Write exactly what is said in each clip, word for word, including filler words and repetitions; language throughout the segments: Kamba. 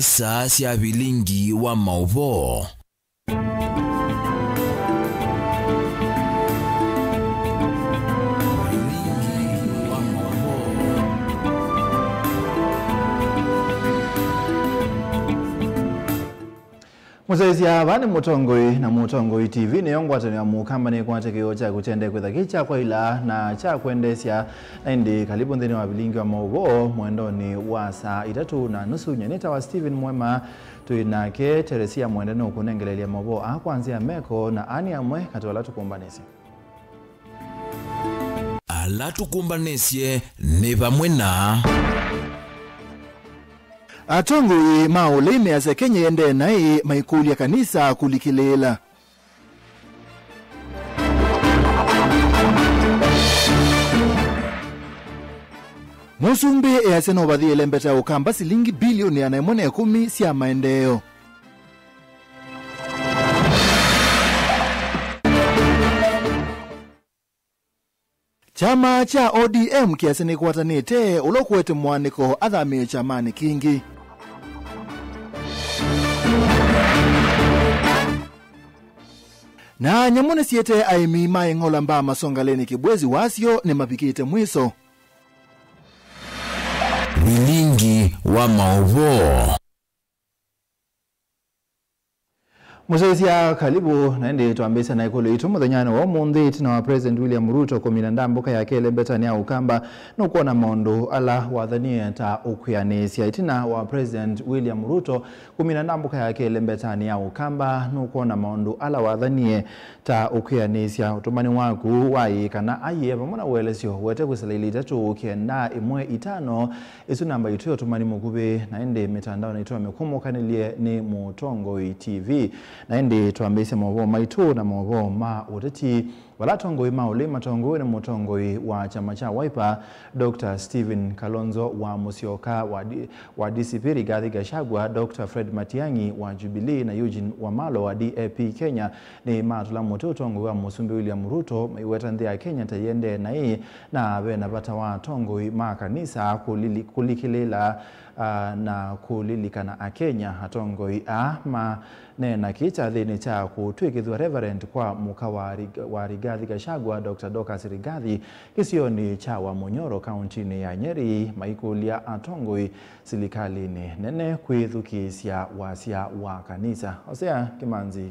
Saa sya vilingi wa maũvoo. Vilingi wa maũvoo. Mũsyaĩĩsya, vaa nĩ Mũtongoi na Mũtongoi T V, nĩyo ngwatanĩo ya Mũkamba nĩkwate kĩoo kyaku kyende kwĩtha kĩ kya kwaĩla na kya kwendeesya. Na ĩndĩ kalivu nthĩnĩ wa vilingi wa maũvoo mwendonĩ wa saa itatũ na nusu. Nyie nĩtawa Stephen Mwema, twĩ nake Teresia Mwende nũkũnengeleelya maũvoo aa kwa nzĩa ya meko, na aa nĩ amwe katĩ wa ala tũkũmbanĩsye. Ala tũkũmbanĩsye nĩ vamwe na. Atongoi ma ũlei measya Kenya ĩendee naĩ maikũlya kanisa kũlikĩlĩĩla. Mũsumbĩ easya no vathĩe ĩlembeta ya Ũkamba silingi bilioni ĩana ĩmwe na ĩkũmi sya maendeeo. Kyama kya O D M kĩasya nĩkwatanĩte ũla ũkũete mũanĩko athamĩĩe kyamanĩ kĩngĩ. Na nyamũ nĩsiĩte aĩmi ma ĩng'ola mbaa masongaleni Kĩbwezi wasyo nĩmavikĩte mwĩso. Vilingi wa maũvoo. Mũsyaĩĩsya, kalivu, na ĩndĩ twambĩĩsya na ĩkũlyo yitũ mũthenyanĩ wa ũmũnthĩ. Ĩtina wa President William Ruto kũmina ndambũka yake ĩlembetanĩ ya Ũkamba, nũkwona maũndũ ala wathanie ta ũkwĩanĩsya. Ĩtina wa President William Ruto kũmina ndambũka yake ĩlembetanĩ ya Ũkamba, nũkwona maũndũ ala wathanie ta ũkwĩanĩsya. Ũtũmani waku wa ĩĩ kana aiee vamwe na ũelesyo ũete kwĩsĩla ilĩ itatũ kenda ĩmwe itano. Ĩsu namba yitũ ya ũtũmani mũkuvĩ, na ĩndĩ mĩtandaonĩ nĩtũmĩkũmũkanĩlye nĩ Mũtongoi T V. Na ĩndĩ twambĩĩsya maũvoo maitũ na maũvoo ma ũteti. Vala atongoi ma ũlei matongoew'e nĩ mũtongoi wa kyama kya Wiper, Doctor Stephen Kalonzo wa Musyoka, wa D-, wa D C P Rigathi Gachagua, Doctor Fred Matiang'i wa Jubilee, na Eugene Wamalwa wa D A P Kenya nĩmatũla mũtĩ ũtongoi wa Mũsumbĩ William Ruto, maiweta nthĩ ya Kenya ta yĩendee naĩ, na ve na vata wa atongoi ma kanisa kũlili-, kũlikĩlĩĩla, ah, na kũlilikana Akenya. Atongoi aa maneena kĩĩ kyathĩnĩ kya kũtw'ĩkĩthw'a Reverend kwa mũka wa Rig-, wa Rigathi Gachagua, Doctor Dorcas Rigathi, kĩsionĩ kya Wamunyoro, kauntinĩ ya Nyeri, maikũlya atongoi silikalĩnĩ nene kwĩthukĩĩsya wasya wa kanisa. Hosea Kimanzi.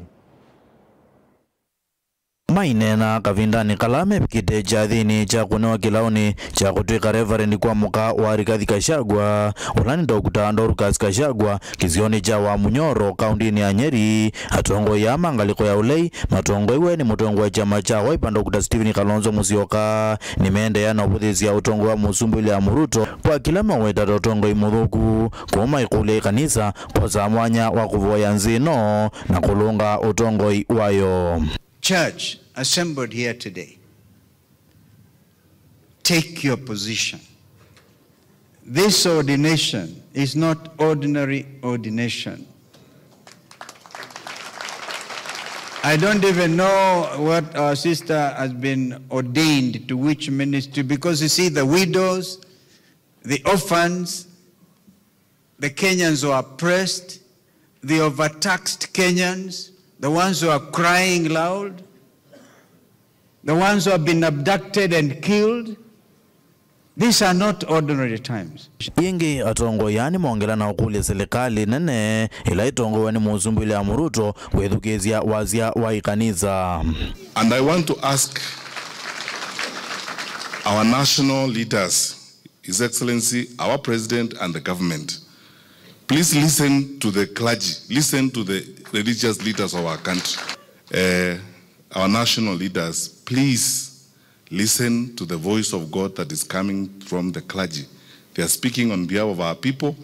Maineena kavindanĩ kala mevikĩte kyathĩnĩ kya kũnewa kĩlaũnĩ kya kũtw'ĩka Reverend kwa mũka wa Rigathi Gachagua, ũla nĩ Doctor Dorcas Gachagua, kĩsionĩ kya Wamunyoro, kauntinĩ ya Nyeri, atongoi aa ma ngalĩko ya ũlei, matongoew'e nĩ mũtongoi wa kyama kya Wiper, Doctor Stephen Kalonzo Musyoka, nĩmeendeea na ũvũthĩĩsya ũtongoi wa Mũsumbĩ William Ruto kwa kĩla maweta ta ũtongoi mũthũku, kũu maikũlya ĩkanisa kwosaa mwanya wa kũvoya nthĩ ĩno na kũlũnga ũtongoi wayo. Church assembled here today, take your position. This ordination is not ordinary ordination. I don't even know what our sister has been ordained to which ministry, because you see, the widows, the orphans, the Kenyans who are oppressed, the overtaxed Kenyans, the ones who are crying loud, the ones who have been abducted and killed. These are not ordinary times. Ĩngĩ, atongoi aa nĩmongela na ũkũlya silikalĩ nene ĩla ĩtongoew'e nĩ Mũsumbĩ William Ruto kwĩthukĩĩsya wasya wa ĩkanisa. And I want to ask our national leaders, His Excellency, our President and the government, please listen to the clergy, listen to the religious leaders of our country. Eh, our national leaders, please listen to the voice of God that is coming from the clergy. They are speaking on behalf of our people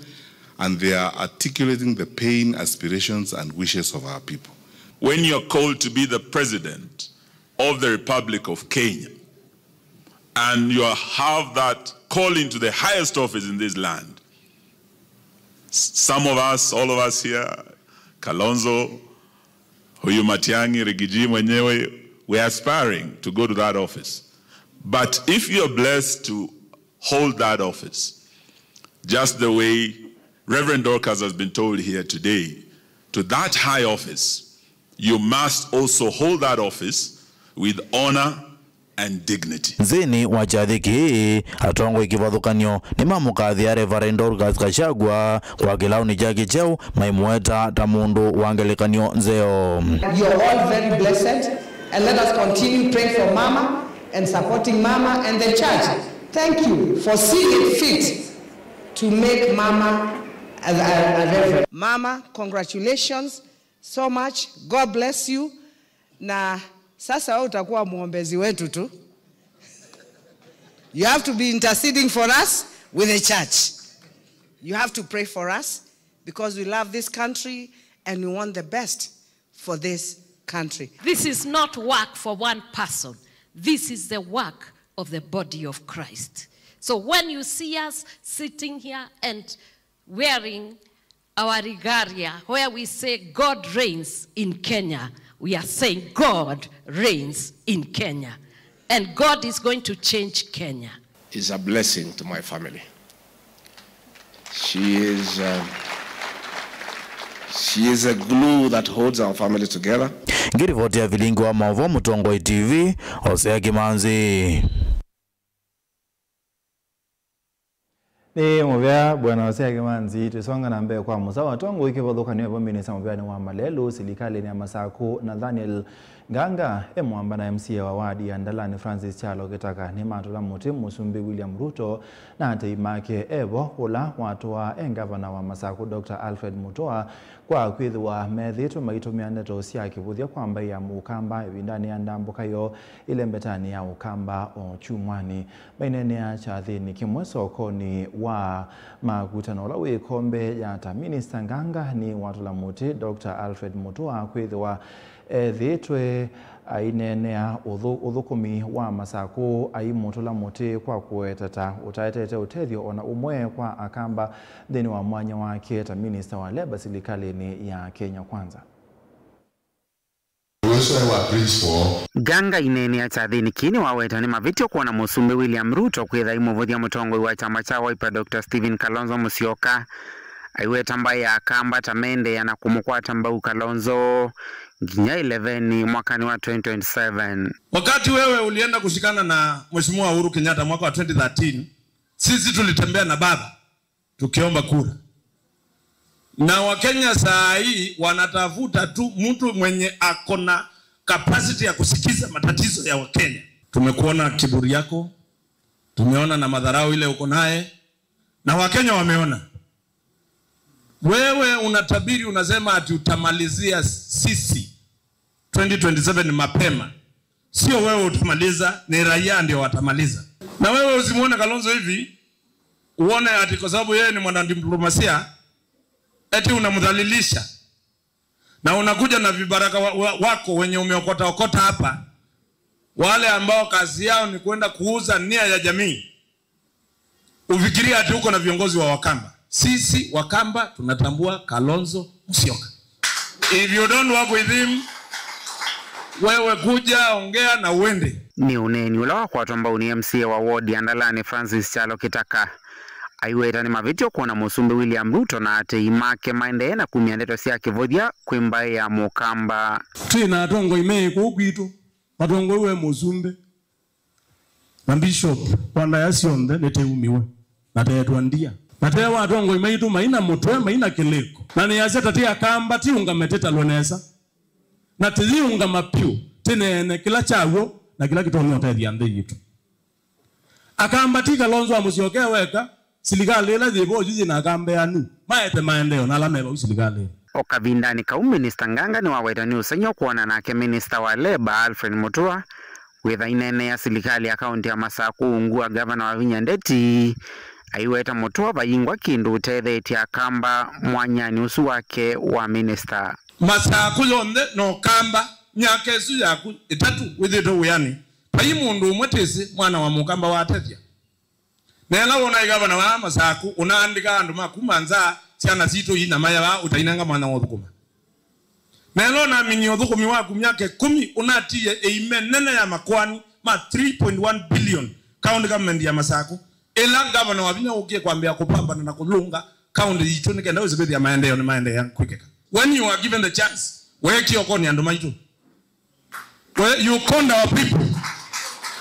and they are articulating the pain, aspirations and wishes of our people. When you are called to be the president of the Republic of Kenya, and you have that calling to the highest office in this land. S-, some of us, all of us here, Kalonzo, huyu Matiang'i, Rigiji mwenyewe, we are aspiring to go to that office. But if you are blessed to hold that office, just the way Reverend Dorcas has been told here today, to that high office, you must also hold that office with honor and dignity. Nthĩnĩ wa kyathĩ kĩĩ, atongoi kĩvathũkany'o nĩmamũkathĩa Reverend Dorcas Gachagua kwa kĩlaũnĩ kyake kyeũ, maimũweta ta mũndũ wa ngelekany'o nzeo. You're all very blessed, and let us continue praying for Mama and supporting Mama and the church. Thank you for seeing it fit to make Mama a, a, a reverend. Mama, congratulations so much. God bless you. Na sasa wewe utakuwa mwombezi wetu tu. You have to be interceding for us with the church. You have to pray for us because we love this country and we want the best for this country. This is not work for one person. This is the work of the body of Christ. So when you see us sitting here and wearing our regalia, where we say, "God reigns in Kenya," we are saying, "God reigns in Kenya." And God is going to change Kenya. Is a blessing to my family. She is, uh, she is a glue that holds our family together. Ngĩrivoti ya vilingi wa maũvoo Mũtongoi T V, Hosea Kĩmanzi. Nĩ mũvea Bwana Hosea Kĩmanzi. Tũsonga na mbee kwa mũsa wa atongoi kĩvathũkany'o vo, minista mũveanĩ wa malelũ silikalĩnĩ ya Masakũ, Nathaniel Nganga, e mũamba na M C A wa wadi ya Ndalani Francis Kyalo Kĩtaka nĩmatũla mũtĩ Mũsumbĩ William Ruto na atei make evo, ũla watũaa e ngavana wa Masakũ Doctor Alfred Mutua kwa kwĩthĩwa methĩĩtwe maitũmĩa ndeto sya kĩvũthya kwa mbaĩ ya Mũkamba ĩvindanĩ ya ndambũka yoo ĩlembetanĩ ya Ũkamba o kyumwanĩ. Maineenea kyathĩnĩ kĩmwe sokonĩ wa Makuta na ũla wĩ ĩkombe ya ta minista Nganga nĩwatũla mũtĩ Doctor Alfred Mutua kwĩthĩwa ethĩĩtwe aineenea ũthũ-, ũthũkũmi wa Masakũ, aimũtũla mũtĩ kwa kũweta ta ũtaetete ũtethyo ona ũmwe kwa Akamba nthĩnĩ wa mwanya wake ta minista wa leba silikalĩnĩ ya Kenya Kwanza. Nganga aineenea kyathĩnĩ kĩĩ nĩwaweta nĩ mavĩtyo kwona Mũsumbĩ William Ruto kwĩtha aimũvũthya mũtongoi wa kyama kya Wiper Doctor Stephen Kalonzo Musyoka. Aiweta mbaĩ ya Akamba ta meendeea na kũmũkwata mbau Kalonzo nginya ĩlevenĩ mwakanĩ wa twenty twenty-seven. Wakati wewe ulienda kushikana na Mheshimiwa Uhuru Kenyatta mwaka wa twenty thirteen, sisi tulitembea na baba tukiomba kura. Na Wakenya saa hii wanatafuta tu mtu mwenye ako na capacity ya kusikiza matatizo ya Wakenya. Tumekuona kiburi yako, tumeona na madharau ile uko naye, na Wakenya wameona. Wewe unatabiri, unasema ati utamalizia sisi twenty twenty-seven mapema. Sio wewe utamaliza, ni raia ndio watamaliza. Na wewe usimuone Kalonzo hivi, uone ati kwa sababu yeye ni mwanadiplomasia, eti unamdhalilisha. Na unakuja na vibaraka wa, wa, wako wenye umeokota okota hapa, wale ambao kazi yao ni kwenda kuuza nia ya jamii. Ufikiria ati uko na viongozi wa Wakamba. Sisi Wakamba tunatambua Kalonzo Musyoka. If you don't work with him, wewe kuja, ongea na uende. Nĩ ũneeni ũla wakwatwa mbau nĩ M C A wa ward ya Ndalani Francis Kyalo Kĩtaka. Aiweta nĩ mavĩtyo kwona Mũsumbĩ William Ruto na atei make maendee na kumya ndeto sya kĩvũthya kwĩ mbaĩ ya Mũkamba. Twĩ na atongoi me kũu kwitũ, atongoi we Mũsumbĩ. Na Bishop wa ndaya syonthe nĩteumiwe, na teetwa ndia. Na tewa atongoi maitũ maina mũtwe, maina kĩlĩko. Na nĩasya ta ti Akamba, tiũngame tĩtalwe nesa. Na tĩyĩũngama pyũ, tĩneene kĩla kyaw'o na kĩla kĩtonya ũtethya nthĩ yitũ. Akamba ti Kalonzo wa Musyoka weka, silikalĩ ĩla yĩ vo yu yĩ na Akamba anu, maete maendeeo na ala me vau silikalĩnĩ. O kavindanĩ kau, Minista Nganga nĩwaweta nĩ ũsengy'o kwona nake Minista wa Leba, Alfred Mutua, wĩtha aineenea silikalĩ ya kaũntĩ ya Masakũ ungu wa Ngavana Wavinya Ndeti, aiweta Mutua vayingwa kĩndũ ũtetheetye Akamba mwanyanĩ ũsu wake wa minista. Masakũ yonthe no Kamba, myaka ĩsu yaku ĩtatũ wĩthĩtwe wĩanĩ, vai mũndũ ũmwe tĩsĩ mwana wa Mũkamba watethya. Na ĩla wona ĩgavana wa Masakũ ũnaandĩka andũ ma kuma nza, syana sitũ ina maya vaa ũtainanga mwanya wa ũthũkũma. Na ĩla ũnaminie ũthũkũmi waku myaka ĩkũmi, ũnatiie ĩime nene ya makoani ma three point one billion county government ya Masakũ, ĩla ngavana Wavinya ũkie kwambĩa kũpambana na kũlũnga Kaunti yitũ nĩ kenda wĩsĩ kwĩthĩa maendeeo nĩ maendeea kwĩkĩka. When you are given the chance, weekie okonĩ andũ maitũ. We, you conned our people.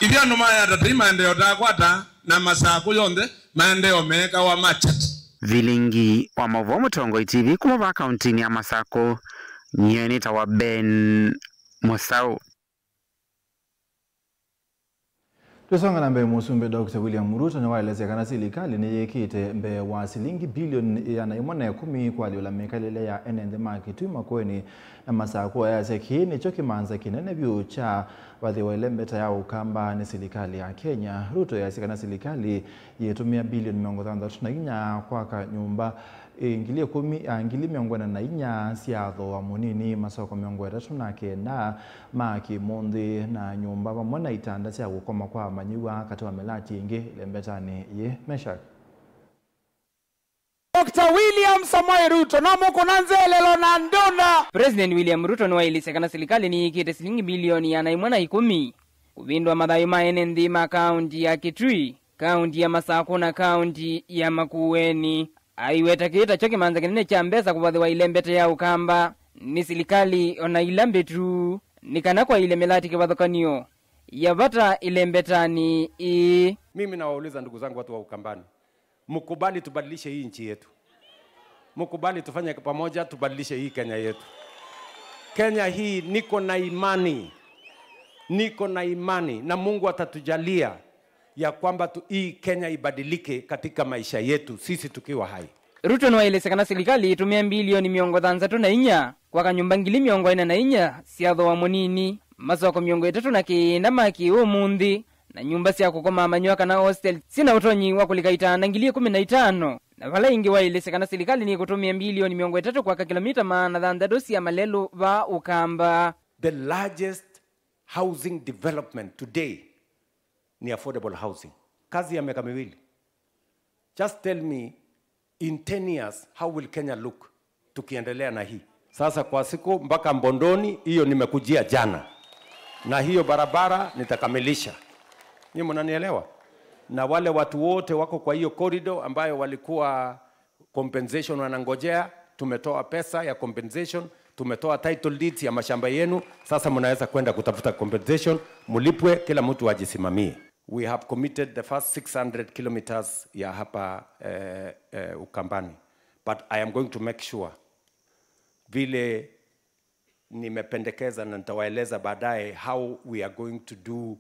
Ithyĩ andũ ma Yatta tei maendeeo taakwata na Masakũ yonthe maendeeo meekawa ma chati. Vilingi wa maũvoo Mũtongoi T V kuma vaa kauntinĩ ya Masakũ, nyie nĩtawa Ben Mũsaũ. Twĩsonga na mbee, Mũsumbĩ Doctor William Ruto nĩwaelesya kana silikalĩ nĩyĩkĩte mbee wa silingi bilioni ĩana ĩmwe na ĩkũmi kũalyũla mĩkalĩle ya ene nthĩ ma Kitui, Makueni na Masakũ. Ayasya kĩĩ nĩkyo kĩmanza kĩnene vyũ kya vathĩwa ĩlembeta ya Ũkamba nĩ silikalĩ ya Kenya. Ruto ayasya kana silikalĩ yĩtũmĩa bilioni mĩongo thanthatũ na inya kwaka nyũmba ĩ, ngili ĩkũmi, a, ngili mĩongo ĩna na inya sya thooa mũnini, masoko mĩongo ĩtatũ na kenda ma kĩmũnthĩ, na nyũmba vamwe na itanda sya kũkoma kwa amanyĩw'a katĩ wa mĩlati ĩngĩ ĩlembetanĩ yĩĩ. Meshak. Doctor William Samoei Ruto, namũkũna nzelelo na ndũna. President William Ruto nĩwaĩlĩsye kana silikalĩ nĩyĩkĩte silingi milioni ĩana ĩmwe na ĩkũmi kũvĩndũa mathayũ ma ene nthĩ ma kaunti ya Kitui, kaunti ya Masakũ na kaunti ya Makueni. Aiweta kĩĩ takyo kĩmanza kĩnene kya mbesa kũvathĩwa ĩlembeta ya Ũkamba nĩ silikalĩ o na ila mbĩtu, nĩ kana kwaĩle mĩlati kĩvathũkany'o ya vata ĩlembetanĩ ĩĩ. Mimi nawauliza ndugu zangu watu wa Ukambani, mkubali tubadilishe hii nchi yetu. Mkubali tufanye pamoja, tubadilishe hii Kenya yetu. Kenya hii niko na imani, niko na imani na Mungu atatujalia ya kwamba tu, hii Kenya ibadilike katika maisha yetu sisi tukiwa hai. Ruto nĩwaĩlĩsye kana silikalĩ ĩtũmĩa mbilioni mĩongo thanthatũ na inya kwaka nyũmba ngili mĩongo ĩna na inya sya thooa mũnini, masoko mĩongo ĩtatũ na kenda ma kĩũmũnthĩ, na nyũmba sya kũkoma amanyĩw'a kana hostel syĩ na ũtonyi wa kũlika itanda ngili ĩkũmi na itano, na vala ĩngĩ waĩlĩsye kana silikalĩ nĩkũtũmĩa mbilioni mĩongo ĩtatũ kwaka kĩlomita maana thanthatũ sya malelũ vaa Ũkamba. The largest housing development today ni affordable housing. Kazi ya miaka miwili. Just tell me, in ten years, how will Kenya look tukiendelea na hii? Sasa kwa siku mpaka Mbondoni, hiyo nimekujia jana. Na hiyo barabara nitakamilisha. Nyinyi mnanielewa? Na wale watu wote wako kwa hiyo corridor ambayo walikuwa compensation wanangojea, tumetoa pesa ya compensation, tumetoa title deeds ya mashamba yenu. Sasa mnaweza kwenda kutafuta compensation, mlipwe, kila mtu ajisimamie. We have committed the first six hundred kilometers ya hapa, eh, eh, Ukambani. But I am going to make sure vile nimependekeza, na nitawaeleza baadaye how we are going to do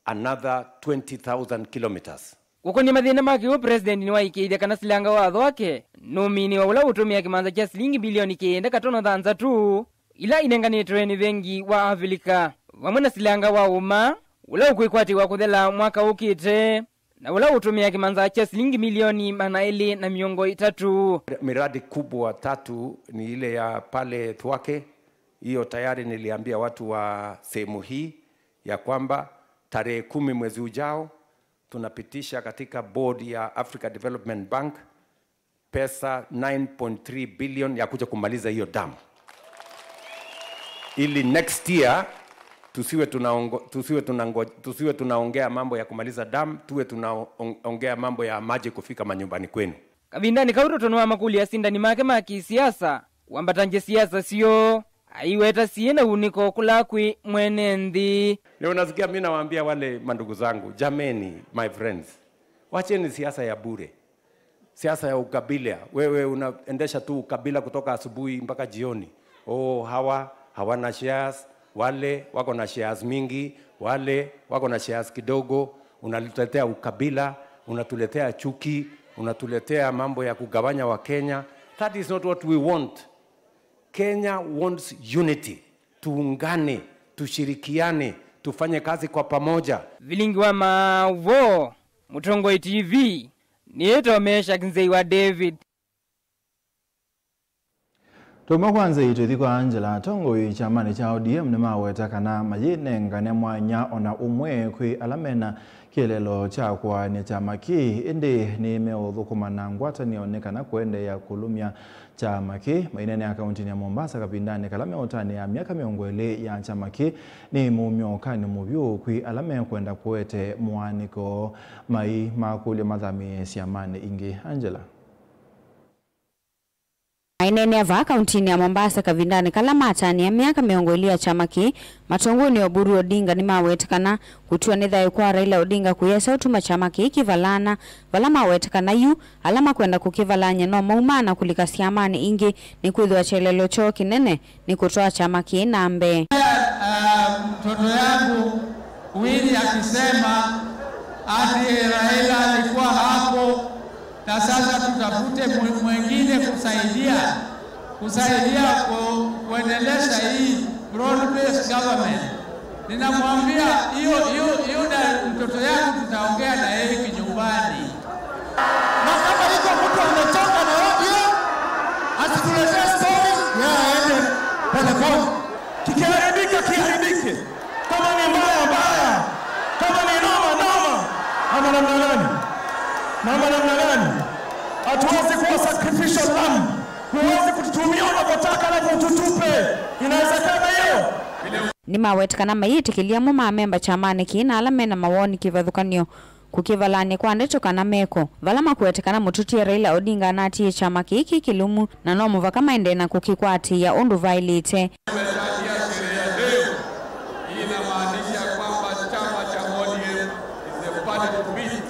another twenty thousand kilometers. Kũkony'a mathĩna ma kĩw'ũ, President nĩwaĩkĩĩthya kana silanga watho wake nũminĩwa, ũla ũtũmĩa kĩmanza kya silingi mbilioni kenda katono thanthatũ ila inenganĩtwe nĩ Vengi wa Avilika, vamwe na silanga wa ũma ũla ũkwĩkwatĩw'a kũthela mwaka ũkĩte, na ũla ũtũmĩa kĩmanza kya silingi milioni maana elĩ na mĩongo ĩtatũ. Miradi kubwa tatu ni ile ya pale Thwake, hiyo tayari niliambia watu wa sehemu hii ya kwamba tarehe kumi mwezi ujao tunapitisha katika board ya Africa Development Bank pesa nine point three billion ya kuja kumaliza hiyo dam, ili next year tusiwe tunaongo, tusiwe tunango, tusiwe tunaongea mambo ya kumaliza dam, tuwe tunaongea mambo ya maji kufika manyumbani kwenu. Kavindanĩ kau, Ruto nĩwamakũlya asindani make ma kĩsiasa kwambatangya siasa syoo, aiweta syĩ na unĩko kũla kwĩ mwene nthĩ. Ndio unasikia mimi nawaambia wale mandugu zangu, jameni, my friends, wacheni siasa ya bure. Siasa ya ukabila. Wewe unaendesha tu ukabila kutoka asubuhi mpaka jioni. Oh, hawa hawana shares, wale wako na shares mingi, wale wako na shares kidogo. Unatuletea ukabila, unatuletea chuki, unatuletea mambo ya kugawanya wa Kenya. That is not what we want. Kenya wants unity. Tuungane, tushirikiane, tufanye kazi kwa pamoja. Vilingi wa maũvoo, Mũtongoi T V, nĩĩtwa Meshak Nzei wa David. Tũma kwa Nzei tũthi kwa Angela. Atongoi kyamanĩ kya O D M nĩmaweta kana mayĩnengane mwanya ona ũmwe kwĩ ala mena kĩeleelo kya kũaanĩa kyama kĩĩ, ĩndĩ nĩmeũthũkũma na ngwatanĩo nĩ kana kũendeea kũlũmya kyama kĩĩ. Maineenea kauntinĩ ya Mombasa kavindanĩ kala meũtanĩa myaka mĩongo ĩlĩ ya kyama kĩĩ, nĩ mũmyo ũkany'o mũvyũ kwĩ ala mekwenda kũete mũaanĩko mai makũlya mathamĩe syamanĩ ingĩ. Angela. Maineenea vaa kauntinĩ ya Mombasa kavindanĩ kala matanĩa myaka mĩongo ĩlĩ ya kyama kĩĩ, matongoi nĩ Oburu Odinga nĩmawete kana kũtw'a nĩ thayũ kwa Raila Odinga kũyĩasa ũtuma kyama kĩĩ kĩvalana, vala mawete kana yu ala makwenda kũkĩvalany'a no maumaa na kũlika syamanĩ ingĩ, nĩkwĩthĩwa kyelelo kyoo kĩnene nĩ kũtwaa kyama kĩĩ na mbee. Ah, mtoto yangu Winnie akisema ati Raila alikuwa hapo na sasa tutafute mwe-, mwengine kusaidia, kusaidia ku-, kuendelesha hii broad based government. Ninamwambia hiyo, hiyo, hiyo na mtoto yangu tutaongea na yeye kinyumbani. Na kama iko mtu amechoka na O D M, asituletee story, yeye aende polepole. Kikiharibika, kiharibike. Kama ni mbaya, mbaya. Kama ni noma, noma. Ama namna gani? Ama namna gani? Hatuwezi kuwa sacrificial lamb. Huwezi kututumia unavyotaka alafu ututupe. Inawezekana hiyo? Nĩmawete kana mayĩtĩkĩlya amwe ma amemba kyamanĩ kĩĩ na ala mena mawoni kĩvathũkany'o kũkĩvalany'a kwa ndeto kana meko, vala makwete kana mũtũtie Raila Odinga anatie kyama kĩĩ kĩ kĩlũmu na no mũvaka maendee na kũkĩkwatĩĩa ũndũ vaĩlĩte. Tumetayarisha sherehe ya leo. Hii inamaanisha kwamba chama cha O D M is the party to beat.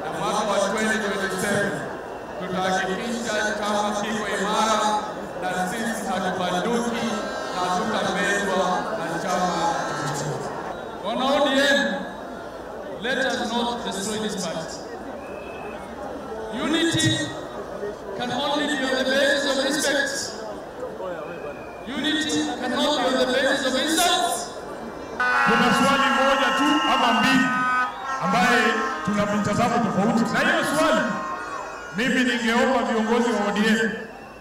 Na mwaka wa twenty twenty-seven, tutahakikisha chama kiko imara na sisi hatubanduki na hatutamezwa na chama chochote. Wana O D M, let us not destroy this party. Unity can only be on the basis of respect. Unity cannot be on the basis of insults. Kuna swali moja tu ama mbili ambaye tuna mitazamo tofauti. Na hiyo swali, mimi ningeomba viongozi wa O D M,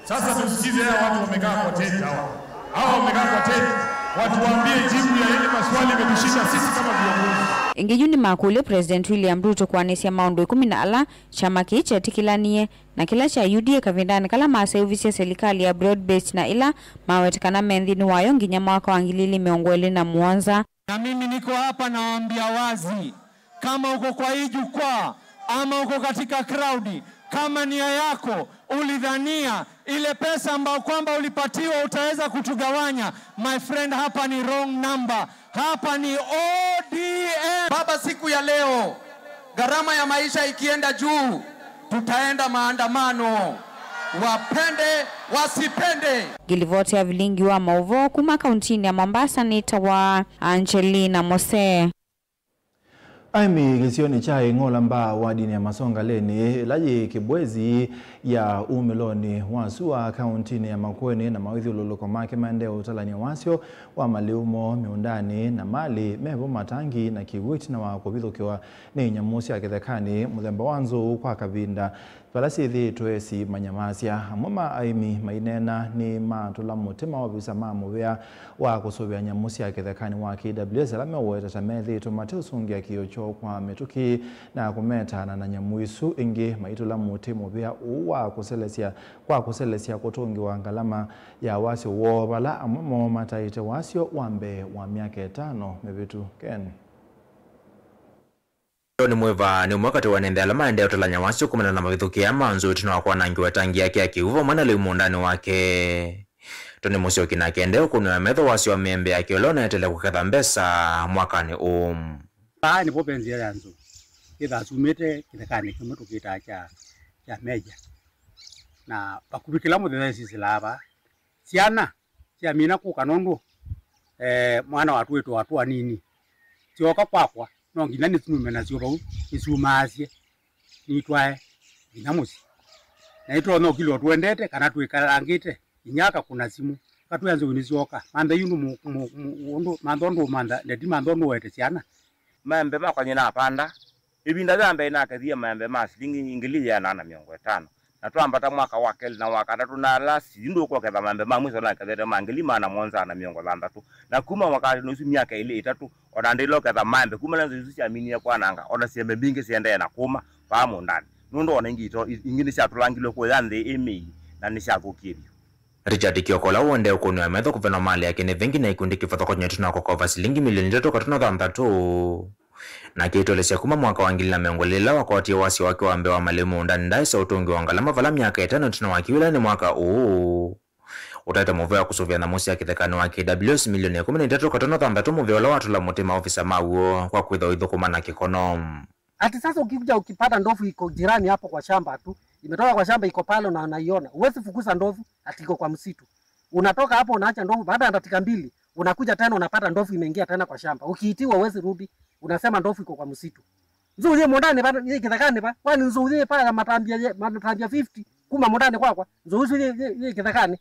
sasa tusikize hawa watu wamekaa kwa tent hawa. Hawa wamekaa kwa tent, watuambie jibu ya yale maswali imetushinda sisi kama viongozi. Ĩngĩ yu nĩmakũlya President William Ruto kũanĩsya maũndũ ĩkũmi na ala kyama kĩĩ kyetĩkĩlanie na kĩla kya U D A kavindanĩ kala maseũvisye silikalĩ ya broad based na ĩla mawete kana me nthĩnĩ wayo nginya mwaka wa ngili ilĩ mĩongo ĩlĩ na mũonza. Na mimi niko hapa nawaambia wazi, kama uko kwa hii jukwaa ama uko katika crowd, kama nia yako ulidhania ile pesa ambayo kwamba ulipatiwa utaweza kutugawanya, my friend, hapa ni wrong number. Hapa ni O D M. Baba, siku ya leo, gharama ya maisha ikienda juu, tutaenda maandamano, wapende wasipende. Ngilivoti ya vilingi wa maũvoo kuma kauntinĩ ya Mombasa nĩtawa Angelina Mose. Aĩmi kĩsionĩ kya Ing'ola Mbaa wadinĩ ya Masongaleni ĩla yĩ Kibwezi ya umĩlonĩ wa sua kauntinĩ ya Makueni na mawĩthyũlũlũko make maendee ũtalany'a wasyo wa malĩu moo mĩũndanĩ na malĩ mevo matangi na kĩw'ũ ĩtina wa kũvithũkĩwa nĩ nyamũ sya kĩthekanĩ mũthemba wa nzou kwa kavinda vala syĩthĩĩtwe simanyamaasya. Amwe ma aĩmi maineena nĩmatũla mũtĩ maovisa ma mũvĩa wa kũsũvĩa nyamũ sya kĩthekanĩ wa K W S ala meũweta ta methĩĩtwe mateũsũngĩa kĩĩo kyoo kwa mĩtũkĩ na kũmetaana na nyamũ isu. Ĩngĩ maitũla mũtĩ mũvĩa ũũ wa kũselesya kwa kũselesya kũtũngĩwa ngalama ya wasyo woo, vala amwe moo mataĩte wasyo wa mbee wa myaka ĩtano mĩvĩtu. Ken. John Mwĩva nĩ ũmwe katĩ wa ene nthĩ ala maendee ũtalany'a wasyo kumana na mavithũkĩ aa ma nzou ĩtina wa kwanangĩwa tangi yake ya kĩw'ũ vamwe na lĩu mũũndanĩ wake. Tony Mũsyoki nake endee ũkũnĩwa metho wasyo wa mĩembe yake ũla ũnaeteele kũketha mbesa mwakanĩ ũũ. Vaa nĩvo ve nzĩa ya nzou yĩthaa syumĩte kĩthekanĩ kĩmwe tũkĩtaa kya, kya Meja. Na vakuvĩ kĩla mũthenya ĩsisĩlaa vaa. Syana syamina kũka nũndũ, eh, mwana watwĩtwe watũ anini. Syooka kwakwa, no nginya nĩsinume nasyo vau, nĩsyumaasye, nitwae nginya mũsyĩ. Na nĩtũtonya ũkilwa tũendete kana twĩkalangĩte, inyia akakũna simũ, katwĩa nzou nĩsyooka. Mantha yu nĩ mũ-, mũ-, mũ-, ũndũ, mantha ũndũ ũmantha, ndeti mantha ũndũ ũete syana. Maembe makwa nyie napanda, ĩvinda ya mbee nakethie maembe ma silingi ngili ĩana na mĩongo ĩtano, na twambata mwaka wa kelĩ na wa katatũ na ala sindũ kũketha maembe ma mwiso nakethete ma ngili maana mũonza na mĩongo thanthatũ. Na kuma mwaka ũsu myaka ĩlĩ ĩtatũ, ona ndĩla ũketha maembe kuma na nzou isu syaminie kwananga, ona syembe mbingĩ siendee na kũma vaa mũũndanĩ, nũndũ ona ingĩ ito-, ingĩ nĩsyatũlangilwe kũya nthĩ ĩ mĩi na nĩsyathũkie vyũ. Richard Kioko, ũla ũendee ũkũnĩwa metho kũvenwa malĩ yake nĩ vengi na ikundi kĩvathũkany'o ĩtina wa kũkova silingi milioni itatũ katono thanthatũ, Na akĩtũelesya kuma mwaka wa ngili na mĩongo ĩlĩ ĩla wakwatie wasya wake wa mbee wa malĩu mũũndanĩ, ndaaĩsa ũtũngĩwa ngalama vala myaka ĩtano ĩtina wa kĩu, ĩla nĩ mwaka ũũ ũtaĩte mũvea wa kũsũvĩa nyamũ sya kĩthekanĩ wa K W S milioni ĩkũmi na itatũ katono thanthatũ, mũvea ũla watũla mũtĩ maovisa maw'o kwa kwĩthwa ũithũkũma na kĩkono. Ati sasa ukikuja ukipata ndovu iko jirani hapo kwa shamba tu, imetoka kwa shamba, iko pale na unaiona, huwezi fukuza ndovu ati iko kwa msitu. Unatoka hapo unaacha ndovu, baada ya dakika mbili unakuja tena unapata ndovu imeingia tena kwa shamba. Ukiitiwa huwezi rudi, unasema ndovu iko kwa msitu. Nzou yĩ mũũndanĩ va, yĩ kĩthekanĩ va, kwani nzou yĩ pa matambya, matambya fifty kuma mũũndanĩ kwakwa, nzou isu yĩ, yĩ, yĩ kĩthekanĩ.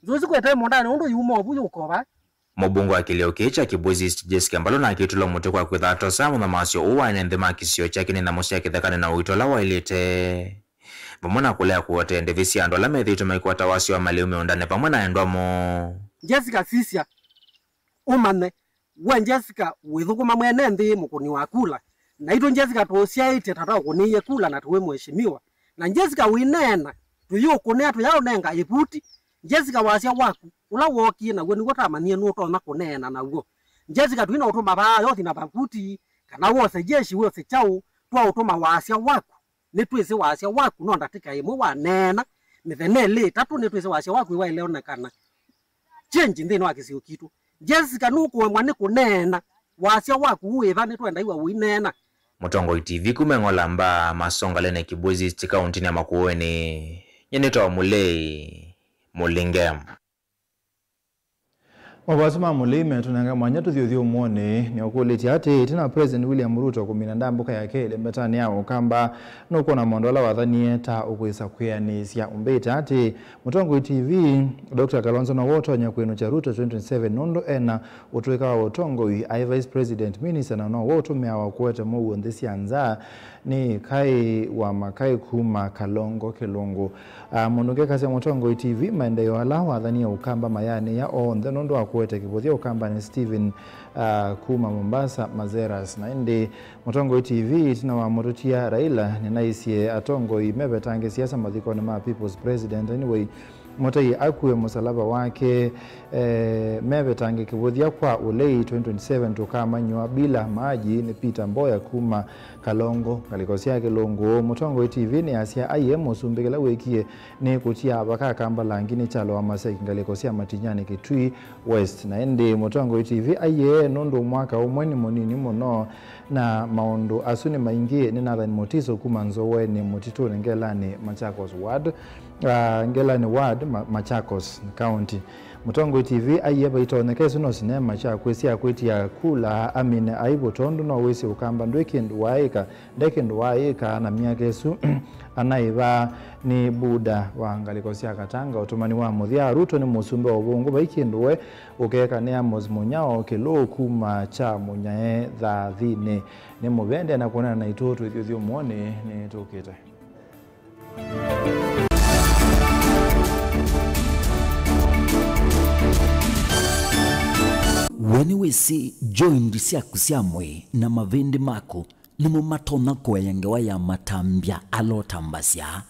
Nzou isu kwete mũũndanĩ ũndũ yuma ũvu yũkova. Mũmbunge wa kĩlĩo kĩĩ kya Kibwezi East, Jessica Mbalũ, na akĩtũla mũtĩ kwa kwĩtha atosaa mũthamasyo ũũ wa ene nthĩ ma kĩsio kyake nĩ nyamũ sya kĩthekanĩ na ũito ũla waĩlĩte, vamwe na kũlea kũotea ndĩvi sya andũ ala methĩĩtwe maikwata wasya wa malĩu mĩũndanĩ vamwe na endwa moo. Jessica, sisya, ũmanye, we Jessica wĩthũkũma mwene nthĩ mũkũni wa kula. Naitũ Jessica tũũsyaĩtye tata ũkũnĩie kula na tũĩ mheshimiwa. Na Jessica wĩneena, tũyĩũkũnĩa tũyaũnenga ĩvuti. Jessica, wasya waku ũla wookie naw'o nĩw'o twamanyie nũtonya kũneena naw'o. Jessica, twina ũtũma vaa yothi na vavuti, kana wose jeshi, wose kyaũ, twaũtũma wasya waku. Nĩtwĩsĩ wasya waku no ndatĩka ĩmwe waneena, mĩthenya ĩlĩ ĩtatũ nĩtwĩsĩ wasya waku ĩwaĩle onekana. Change nthĩnĩ wa kĩsio kitũ. Jessica, nũkũemwa nĩ kũneena. Wasya waku wĩva? Nĩtwenda iwa ũineena. Mũtongoi T V kuma Ng'ola Mbaa, Masongalene, Kibwezi East, kauntinĩ ya Makueni. Nyie nĩtawa Mũlei Mũlinge. Mavasũ ma Mũlei metũnenga mwanya tũthiũthiũmũonĩ. Nĩũkũlĩtye atĩĩ, ĩtina wa President William Ruto kũmina ndambũka yake ĩlembetanĩ ya Ũkamba, nũkwona maũndũ ala wathanie ta ũkwĩsa kwĩanĩsya? Ũmbĩte atĩĩ, Mũtongoi T V, Doctor Kalonzo nowe ũtonya kwĩnũkya Ruto twenty twenty-seven nũndũ ena ũtũĩka wa ũtongoi, aĩ Vice President, Minister, na nowe ũtũmĩawa kũete mũuo nthĩ sya nza nĩ kaĩ wa makaĩ kuma Kalongo Kĩlũngũ. Ah, mũndũ ngekasya Mũtongoi T V, maendeeo ala wathanie Ũkamba mayaanĩĩa onthe nũndũ wa kũete kĩvũthya Ũkambanĩ Stephen, ah, kuma Mombasa, Mazeras. Na ĩndĩ Mũtongoi T V, ĩtina wa mũtũtia Raila, nĩnaisye atongoi mevetange siasa mathikonĩ ma People's President. Anyway, mũtei akue mũsalaba wake, eh, mevetange kĩvũthya kwa ũlei twenty twenty-seven tũkamanywa bila maji. Nĩ Peter Mboya kuma Kalongo, ngalĩko sya Kĩlũngũ. Mũtongoi T V nĩasya aiee mũsumbĩ kĩla wĩkie nĩ kũtia vaka Kamba langi nĩ kyalo wa Maseki, ngalĩko sya Matinyani, Kitui West. Na ĩndĩ Mũtongoi T V aiee nũndũ mwaka ũmwe nĩ mũnini mũno, na maũndũ asu nĩ maingĩ. Nĩ Nathan Mutiso kuma Nzoweni Mũtitũnĩ, Ngelanĩ, Machakos Ward, ah, Ngelanĩ Ward, Ma-, Machakos County. Mũtongoi T V aiee vaitonyeka ĩsu no sinema sya kwĩsya kwĩtia kula amine aivo, tondũ no wĩsĩ Ũkamba ndwĩ kĩndũ waaĩka, nde kĩndũ waaĩka na myaka ĩsu anaĩva nĩ Buddha wa ngalĩko sya Katanga. Ũtũmani wa mũthya, Ruto nĩ mũsumbĩ wa ũvũngũ, vai kĩndũ we ũkeka. Nĩ Amos Mũnyao Kĩlũũ kuma kya Mũnyae Thathinĩ. Nĩ mũvende na kwonana naitũ twĩthyũthyũmũonĩ nĩtũkĩte. We nĩwĩsĩ joint syaku sya mwĩĩ na mavĩndĩ maku nĩmo matonya kũea ngewa ya matambya ala ũtambasya,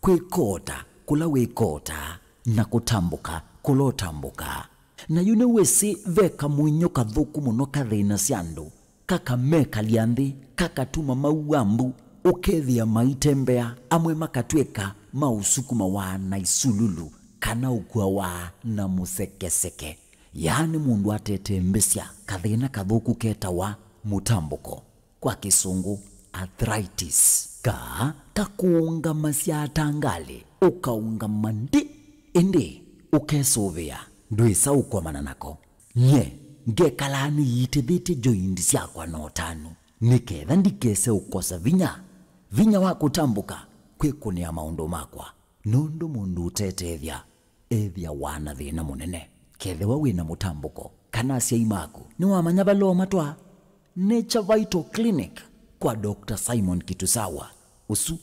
kwĩkota kũla wĩkotaa, na kũtambũka kũla ũtambũkaa? Na yu nĩwĩsĩ ve kamũinyũ kathũku mũno kathĩnasya andũ, kakamekalya nthĩ, kakatuma maua mbu, ũkethĩa maitembea, amwe makatw'ĩka ma ũsukumawa na isululu, kana ũkuawa na mũsekeseke. Yaani mũndũ atetembesya kathĩna kathũku ketawa mũtambũko, kwa Kĩsũngũ arthritis. Kaa kakũũngamasya ta ngalĩ, ũkaũngama ndĩ, ĩndĩ ũkesũvĩa ndwĩsa ũkomana nako. Nyie ngekalaa nĩyitĩthĩtye joint syakwa na ũtanu, nĩ ketha ndikese ũkosa vinya, vinya wa kũtambũka kwĩkũnĩa maũndũ makwa, nũndũ mũndũ ũtetethya ethĩawa na thĩna mũnene. Kethĩwa wĩ na mũtambũko kana asyai maku nĩwamanya vala ũmatwaa, Nature Vital Clinic kwa Doctor Simon Kitusawa. Ũsu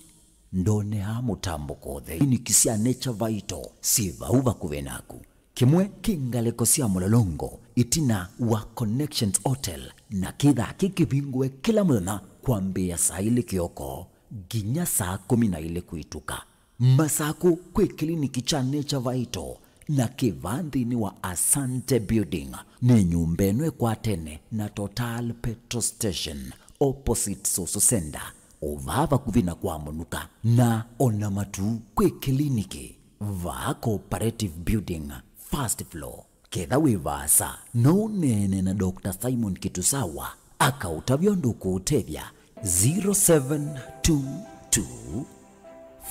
ndoneaa mũtambũko ũthei. Kliniki sya Nature Vital syĩ vau vakuvĩ naku. Kĩmwe kĩ ngalĩko sya Mũlolongo, ĩtina wa Connections Hotel, na kĩthaa kĩkĩvingũe kĩla mũthenya kwambĩĩa saa ilĩ kĩoko nginya saa kũmi na ilĩ kwĩtũka. Masakũ kwĩ kĩliniki kya Nature Vital na kĩ vaa nthĩnĩ wa Asante Building. Nĩ nyũmba ĩno ĩkwatene na Total Petrol Station. Opposite Soso Center, o vaa vakuvĩ na kwa mũnuka, na o Namatu kwĩ kĩliniki, vaa Cooperative Building, first floor. Ketha wĩ vaasa, no ũneene na Doctor Simon Kitusawa, akaũtavya ũndũ ũkũũtethya. Zero seven two two,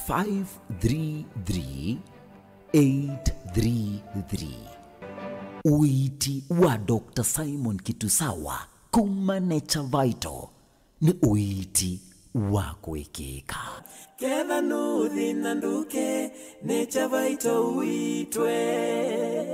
five three three, eight three three. Ũiiti wa Doctor Simon Kitusawa kuma Nature Vital nĩ ũiiti wa kũĩkĩĩka. Ketha nũthi na ndũke, Nature Vital ũitwe.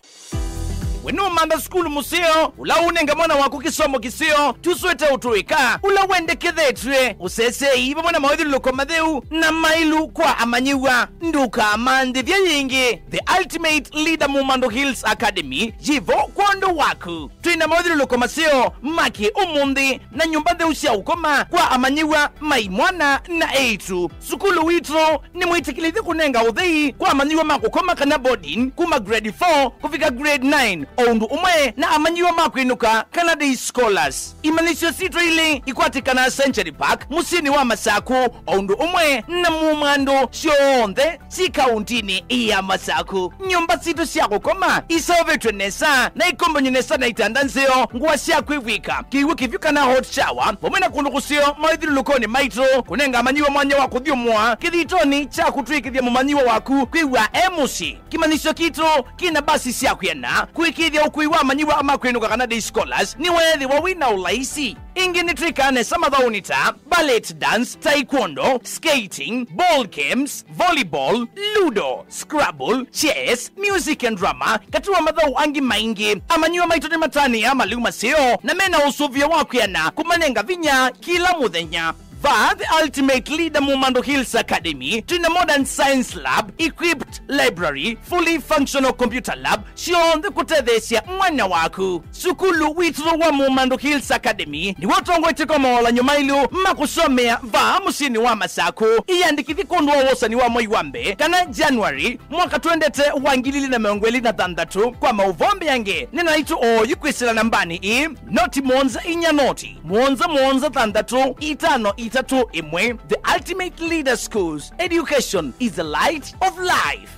We nũmantha sukulu mũseo, ũla ũnenga mwana waku kĩsomo kĩseo, tũswĩte ũtũĩka, ũla wendekethetw'e, ũseseei vamwe na mawĩthyũlũlũko matheu na maĩlu kwa amanyĩw'a. Ndũkamanthĩthye yĩngĩ. The Ultimate Leader Mumando Hills Academy yĩvo kwondũ waku. Twĩ na mawĩthyũlũlũko maseo ma kĩ-ũmũnthĩ na nyũmba ntheu sya ũkoma kwa amanyĩw'a ma imwana na eĩtu. Sukulu witũ nĩ mwĩtĩkĩlĩthye kũnenga ũthei kwa amanyĩw'a ma kũkoma kana boarding kuma grade four kũvika grade nine, o ũndũ ũmwe na amanyĩw'a ma kwĩnũka kana day scholars. Imanyĩsyo sitũ ilĩ ikwatĩkanaa Century Park, mũsyĩnĩ wa Masaku, o ũndũ ũmwe na Mumando syonthe syĩ kaũntinĩ ya Masaku. Nyũmba sitũ sya kũkoma iseũvĩtw'e nesa na ikombany'e nesa na itanda nzeo, ngũa sya kwĩvw'ĩka, kĩw'ũ kĩvyũ kana hot shower, vamwe na kũndũ kũseo mawĩthyũlũlũkonĩ maitũ, kũnenga amanyĩw'a mwanya wa kũthyũmũa kĩthitonĩ kya kũtw'ĩkĩthya mũmanyĩw'a waku kwĩw'a e mũsyĩ. Kĩmanyĩsyo kitũ kĩna mbasi sya kwĩana kũĩkĩĩthya ũkui wa amanyĩw'a ma kwĩnũka kana day scholars nĩweethĩwa wĩ na ũlaisi. Ĩngĩ nĩtwĩkaa nesa mathaũnĩ ta ballet dance, taekwondo, skating, ball games, volleyball, ludo, scrabble, chess, music and drama, katĩ wa mathaũ angĩ maingĩ. Amanyĩw'a maitũ nĩmatanĩaa malĩu maseo na mena ũsũvĩo wa kwĩana kũmanenga vinya kĩla mũthenya. Vaa The Ultimate Leader Mumando Hills Academy, twĩ na modern science lab, equipped library, fully functional computer lab, syonthe kũtetheesya mwana waku. Sukulu witũ wa Mumando Hills Academy nĩw'o ũtongoetye kwa mawalanyo maĩlu ma kũsomea vaa mũsyĩnĩ wa Masaku. Ĩyandĩkĩthye kwondũ wa wosani wa mwei wa mbee kana January mwaka twendete wa ngili ilĩ na mĩongo ĩlĩ na thanthatũ. Kwa maũvoo mbeange, nena naitũ oyu kwĩsĩla nambanĩ ĩĩ, noti mũonza inya noti, mũonza mũonza thanthatũ itano itatũ ĩmwe. The Ultimate Leader Schools, education is the light of life.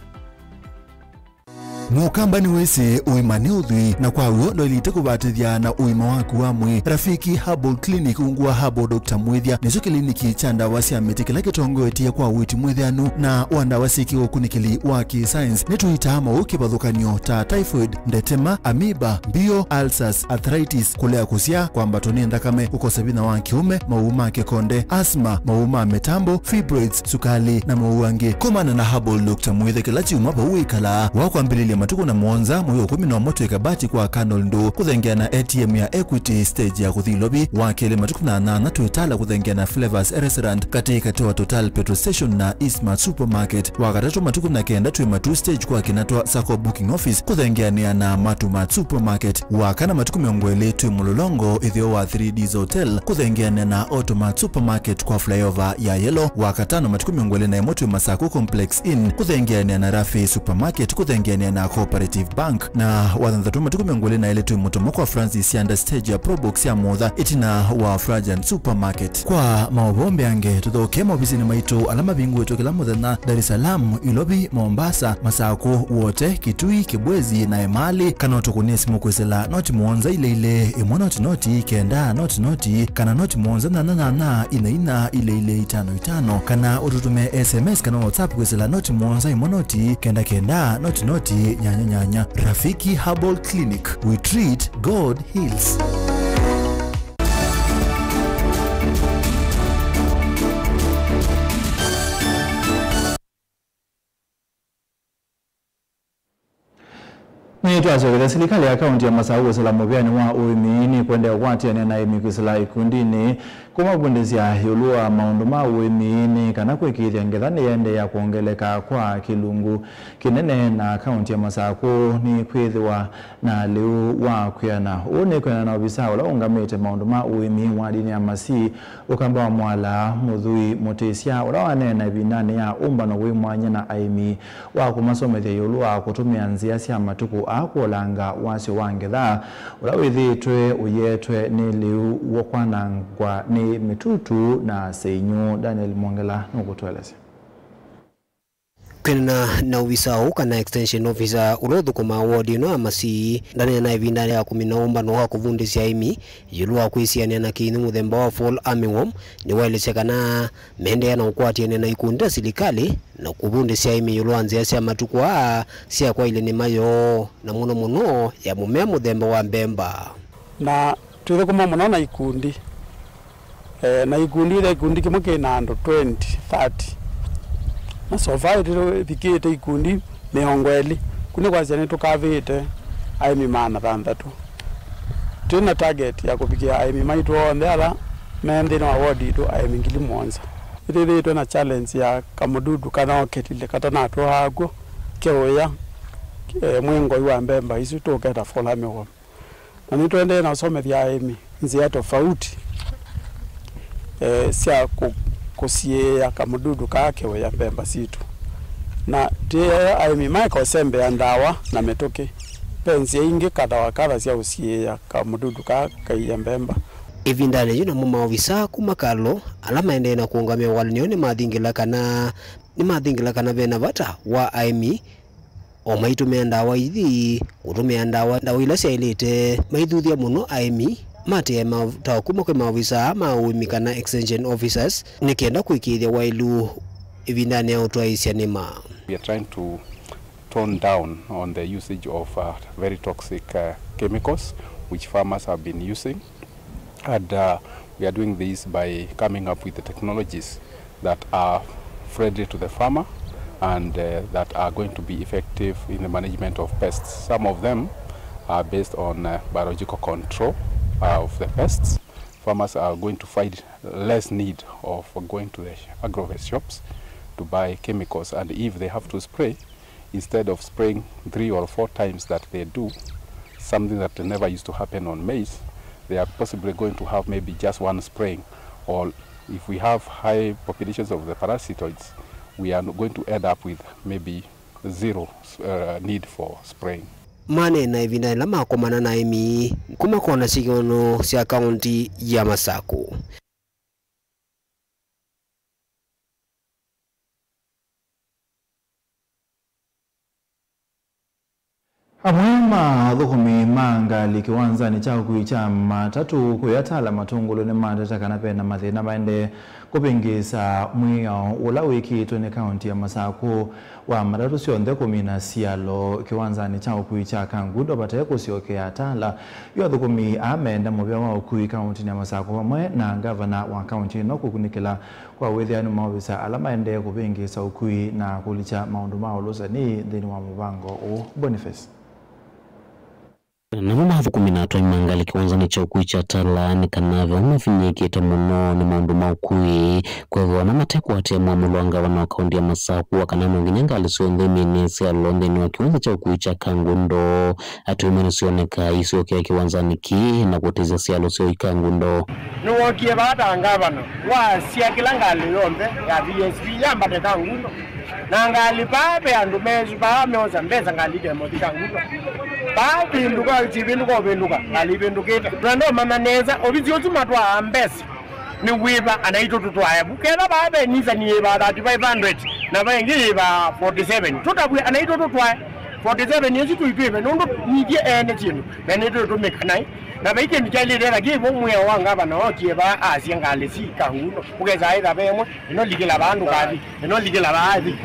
Mũkamba nĩwĩsĩ ũima nĩ ũthwii, na kwa w'o ndwaĩlĩte kũvatĩthya na ũima waku wa mwĩĩ. Rafiki Herbal Clinic ungu wa Herbal Doctor Mwĩthya nĩkyo kĩliniki kya ndawa sya mĩtĩ kĩla kĩtongoetye kwa ũiiti mwĩthĩanu na wa ndawa syĩ kĩũkunĩkĩli wa kĩ-science. Nĩtũitaa maũũ kĩvathũkany'o ta typhoid, ndetema, amoeba, mbio, ulcers, arthritis, kũlea kũsyaa, kwambatwa nĩ nthakame, kũkosa vinya wa kĩũme, maũũ ma kĩkonde, asthma, maũũ ma mĩtambo, fibroids, sukali, na maũũ angĩ. Komana na Herbal Doctor Mwĩthya kĩla kyumwa vau wĩkalaa. Wakwambĩlĩlya matukũ na mũonza mwei wa ĩkũmi na ũmwe twĩ Kabati kwa Colonel Ndũ, kũthengeana A T M ya Equity stage ya kũthi Ilovi. Wa kelĩ matukũ na nyanya twĩ Tala kũthengeana Flavors Restaurant katĩ katĩ wa Total Petrol Station na Eastmart Supermarket. Wa katatũ matukũ na kenda twĩ Matuu stage kwa Kinatwa Sacco booking office kũthengeanĩa na Matuu Mart Supermarket. Wa kana matukũ mĩongo ĩlĩ twĩ Mũlolongo ĩtheo wa three Ds Hotel kũthengeanĩa na Automart Supermarket kwa flyover ya Yellow. Wa katano matukũ mĩongo ĩlĩ na ĩmwe twĩ Masaku Complex Inn kũthengeanĩa na Rafi Supermarket kũthengeanĩa na Cooperative Bank. Na wa thanthatũ matukũ mĩongo ĩlĩ na ĩlĩ twĩ Mũtomo kwa Francis Sianda stage ya Probox ya Mutha ĩtina wa Frajan Supermarket. Kwa maũvoo mbeange, tũthokee maovisinĩ maitũ ala mavingũĩtwe kĩla mũthenya Dar es Salaam, Ilovi, Mombasa, Masaku, Wote, Kitui, Kibwezi na Emali, kana ũtũkũnĩe simũ kwĩsĩla noti mũonza ilĩ ilĩ, ĩmwe noti noti, kenda noti noti, kana noti mũonza nyanya nyanya, ina ina, ilĩ ilĩ, itano itano, kana ũtũtũmĩe S M S kana WhatsApp kwĩsĩla noti mũonza ĩmwe noti, kenda kenda, noti noti, nyanya nyanya. Rafiki Herbal Clinic, we treat, God heals. Nĩtwasyokeethya, silikalĩ ya kaunti ya Masaku kwĩsĩla mũvĩanĩ wa ũĩmi nĩkwendee kũkwatĩanĩa na aĩmi kwĩsĩla ikundinĩ kũmavundĩsya ĩũlũ wa maũndũ ma ũĩmi nĩ kana kũĩkĩĩthya ngetha nĩyaendeea kwongeleka kwa kĩlungu kĩnene, na kaunti ya Masaku nĩkwĩthĩwa na lĩu wa kwĩana. Ũu nĩ kwĩana na ovisa ũla ũũngamĩte maũndũ ma ũĩmi wadinĩ ya Masii, Ũkamba wa Mwala, Mũthũi Mũtĩsya, ũla waneena ĩvindanĩ ya ũmbano wĩ mwanya na aĩmi wa kũmasomethya ĩũlũ wa kũtũmĩa nzĩa sya matukũ aa Kũolanga wasyo wa ngetha, ũla wĩthĩĩtwe ũyetwe nĩ lĩu wa kwanangwa nĩ mĩtutu na sĩinyũ. Daniel Mwongela nũkũtũelesya. Kwĩanana na ovisa ũũ kana extension officer ũla ũthũkũmaa ward ĩno ya Masii, ndaneena ĩvindanĩ ya kũmina ũmbano wa kũvundĩsya aĩmi ĩũlũ wa kwĩsianĩa na kĩinyũ mũthemba wa fall armyworm, nĩwaelesya kana meendeea na ũkwatĩanĩa na ikundi ta silikalĩ na kũvundĩsya aĩmi ĩũlũ wa nzĩa sya matukũ aa sya kwaĩlya nĩma yoo, na mũno mũno ya mũmea mũthemba wa mbemba. Na twĩthũkũma mũno na ikundi. Eh, na ikundi, ĩla ikundi kĩmwe kĩ na andũ twenty, thirty. Na so far ĩtũvikĩte ikundi mĩongo ĩlĩ. Kũu nĩ kwasya nĩtũkavĩte aĩmi maana thanthatũ. Twĩ na target ya kũvikĩa aĩmi maitũ onthe ala me nthĩnĩ wa ward itũ, aĩmi ngili mũonza. Nĩtwĩthĩĩtwe na challenge ya kamũdudu kana oketile katanatũaa kw'o keũya, eh, mwĩ ngoi wa mbemba isu tũketa fall armyworm. Na nĩtũendee na ũsomethya aĩmi nzĩa tofauti, eh, sya kũ-, kũsiĩĩa kamũdudu kaa keũya mbemba sitũ. Na twĩee aĩmi maeka ũsembea ndawa na mĩtũkĩ. Ve nzĩa ingĩ kadha wa kadha sya ũsiĩĩa kamũdudu kaa kaiya mbemba. Ĩvindanĩ yĩu, namo maovisa kuma Kalo ala maendee na kũũngamĩa walany'o nĩmathingĩla kana, nĩmathingĩla kana ve na vata wa aĩmi o maitũmĩa ndawa ithi, kũtũmĩa ndawa, ndawa ila syaĩlĩte, maithuthya mũno aĩmi, matĩe maũtao kuma kwĩ maovisa ma ũĩmi kana extension officers, nĩ kenda kũĩkĩĩthya waĩlu ĩvindanĩ ya ũtwaĩĩsya nĩma. We are trying to tone down on the usage of, uh, very toxic, uh, chemicals which farmers have been using. And, uh, we are doing this by coming up with the technologies that are friendly to the farmer and, uh, that are going to be effective in the management of pests. Some of them are based on, uh, biological control, uh, of the pests. Farmers are going to find less need of going to the agrovet shops to buy chemicals, and if they have to spray, instead of spraying three or four times that they do, something that never used to happen on maize, they are possibly going to have maybe just one spraying. Or if we have high populations of the parasitoids, we are going to end up with maybe zero, uh, need for spraying. Maneena ĩvinda yĩla makomana na aĩmi kuma kona sya kĩũnũ sya kaũnti ya Masakũ. Amwe ma athũkũmi ma ngalĩ kĩwanzanĩ kya ũkui kya matatũ kũya Tala Matũngũlũ nĩmateta kana ve na mathĩna maendee kũvĩngĩĩsa mwĩao ũla wĩkĩĩtwe nĩ kaũnti ya Masakũ wa matatũ syonthe kũmina sialo kĩwanzanĩ kya ũkui kya Kangundo vate kũsyokea Tala. Yu athũkũmi aa meenda mũvea wa ũkui kaũntinĩ ya Masakũ vamwe na ngavana wa kaũnti ĩno kũkunĩkĩla kwa wĩthĩa nĩ maovisa ala maendee kũvĩngĩĩsa ũkui na kũlikya maũndũ ma ũlũsani nthĩnĩ wa mũvango ũũ. Boniface. Namo mathũkũmi na atwai ma ngalĩ kĩwanzanĩ kya ũkui kya Tala nĩ kana ve mafinyĩĩkĩte mũno nĩ maũndũ ma ũkui, kwĩthĩwa namatekwatĩa mwamũlo wa ngavana wa kaũnti ya Masakũ wa kana no nginya ngalĩ syonthe imine sialo nthĩnĩ wa kĩwanza kya ũkui kya Kangundo. Atwĩmwe nĩsyoneka isyokea kĩwanzanĩ kĩĩ na kũtĩsya sialo syoo i Kangundo. Nĩwookie vaa ta ngavana wasya kĩla ngalĩ yonthe ya V S V yambate Kangundo. Na ngalĩ vaa ve andũ mesu vaa meosa mbesa ngalĩ ikemothi Kangundo. Vaa vĩndũka, syĩvĩndũka ũvĩndũka, ngalĩ ivĩndũkĩte. Twenda ũmanya nesa, ovisi ũsu matwaa mbesa nĩ wĩva anaitũ tũtwae vu. Ketha vaa ve Nissan yĩvaa thirty-five hundred, na ve ĩngĩ yĩvaa forty-seven. Tũtavw'e anaitũ tũtwae forty-seven ĩsu tũitwĩve, nũndũ nithyĩ ene syĩndũ, na nĩtũtũmĩka naĩ. Na vai kĩndũ kyaĩlĩte, lakini vo mwĩao wa ngavana ookie vaa asya ngalĩ si Kangundo. Ũkesa ĩtha ve ĩmwe, ĩno likĩla vaa ndũkathi, ĩno likĩla vaa thi.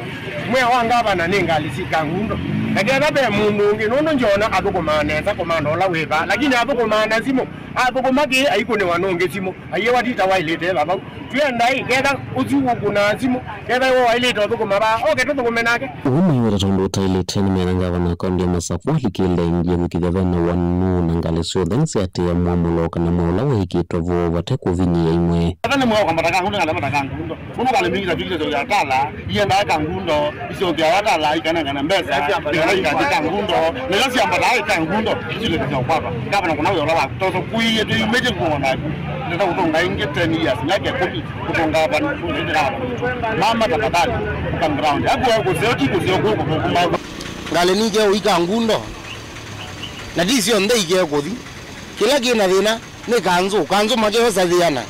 Mwĩao wa ngavana nĩ ngalĩ si Kangundo. Na ketha ve mũndũ ũngĩ, nũndũ ndyona athũkũmaa nesa komanda ũla wĩ vaa, lakini athũkũmaa na simũ, athũkũma kĩĩ aikũnĩwa nũngĩ simũ. Aiye watita waĩlĩte ĩtha vau. Twĩenda ĩ, ketha ũsu ũkũnaa simũ, ketha ĩwe waĩlĩte ũthũkũma vaa, oke tũthũkũme nake. Ũu maiweta tondũ ũtaĩlĩte nĩmeana ngavana wa kaũnti ya Masakũ alikĩle ĩngĩ kwĩkĩthya ve na wanu na ngalĩ syonthe nĩsyatĩĩa mwamũlo kana mwĩao ũla weekĩtwe vo vate kũvinyĩĩa imwe. Ata nĩ mwĩao kwambata Kangundo, ngalĩ ambata Kangundo. Mũndũ ngalĩ mbingĩ ta vile ya Tala, iendaa Kangundo, isyokea ya Tala, ikanengane mbesa, ikana ikathi Kangundo, na ila syambata ai Kangundo, isu ndio kwa kwa. Ngavana kuna wĩra wa toso kuiye tu imagine kuona. Ndata kutonga ingi ten years, myaka ikũmi. Kũtũnga vandũ tũnĩthĩra vandũ. Mama tafadhali, ũka ground. Aku wa kũseo ti kũseo kũkũ kũkũma. Ngalĩ ningĩ ũika Kangundo. Na ti syonthe ikekũthi. Kĩla kĩ na thĩna nĩ kanzũ. Kanzũ makeosa thĩana.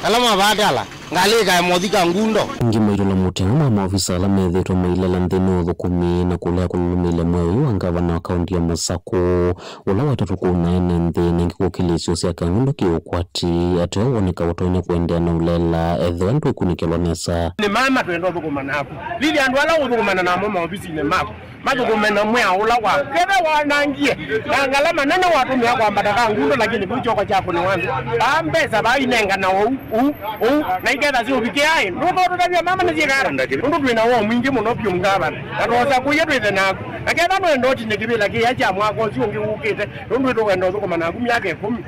Ala mavate ala, ngalĩ ĩkae mothi ka ngundo. Ĩngĩ maitũla mũtĩ amwe ma maovisa ala methĩĩtwe mailela nthĩnĩ wa ũthũkũmi na kũlea kũlũlũmĩlya mweo ũyũ wa ngavana wa kaũnti ya Masakũ, ũla watatũkũna ene nthĩ na ĩngĩ kũkĩlĩsyo sya kang'ũndũ kĩ ũkwati, ateo woneka ũtonya kũendeea na ũlela ethĩwa ndwĩkunĩkĩlwa nesa. Nĩ mama twenda ũthũkũma naku. Lili andũ ala ũthũkũmana namo maovisinĩ maku. Mathũkũme na mwĩao ũla waku. Kethe wanangie na ngalama nene watũmĩa kwambata ka ngundo, lakini vu kyoko kyaku nĩ wanthi. Vaa mbesa vaa inengana ũu, ũu, ũu, na iketha siũvikĩaĩ. Ndũtotũtavya mama nĩ syĩkata. Ũndũ twĩ na woo mwingĩ mũno vyũ ngavana. Na twosa kũya twĩthe naku. Na ketha nwenda ũtine kĩvĩla kĩya kya mwaka ũsu ũngĩ wũkĩte. Nũndũ tũkwenda ũthũkũma naku myaka ĩkũmi.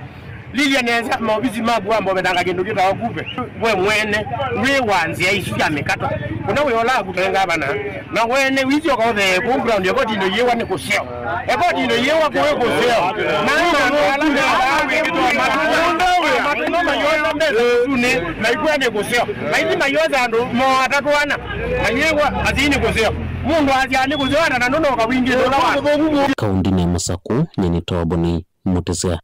Lilya nesa maovisi maku wambovetanga kĩndũ kĩtawa kupe. We mwene, wĩ wa nzĩa isu sya mĩkato. Ũna wĩ ola akutee ngavana. Na wene, wĩsyoka ũthee kũu ground, ekotinĩ yĩwa nĩ kũseo. Ekotinĩ yĩwa kũĩ kũseo. Maana andũ ala matũma mayosa mbesa ũsunĩ, maikwĩa nĩ kũseo. Maithi mayosa andũ moo atatũ ana. Mayĩwa athii nĩ kũseo. Mũndũ asyaa nĩ kũseo, ana na nũnoka wingĩ ũla wa. Kaũndinĩ ya Masakũ, nyeni Toboni Mũtĩsya.